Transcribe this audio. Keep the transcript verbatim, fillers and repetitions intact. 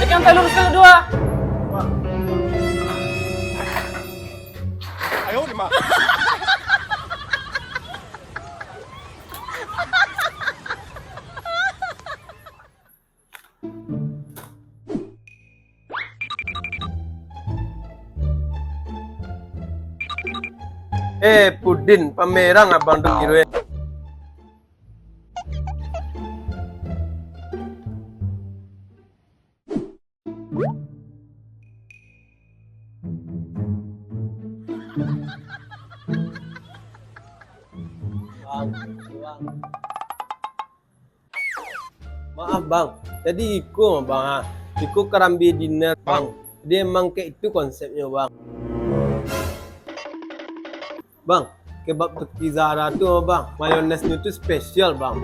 Pegang talur sekali dua. Eh, Pudin, pamerang abang tu kiro, eh. Maaf, Bang. Jadi iko, Bang, ha. Iko karambia dinner, Bang. Jadi emang kayak itu konsepnya, Bang. Bang, kebab Teuku Zahra tu, Bang, mayonesnya tu spesial, Bang.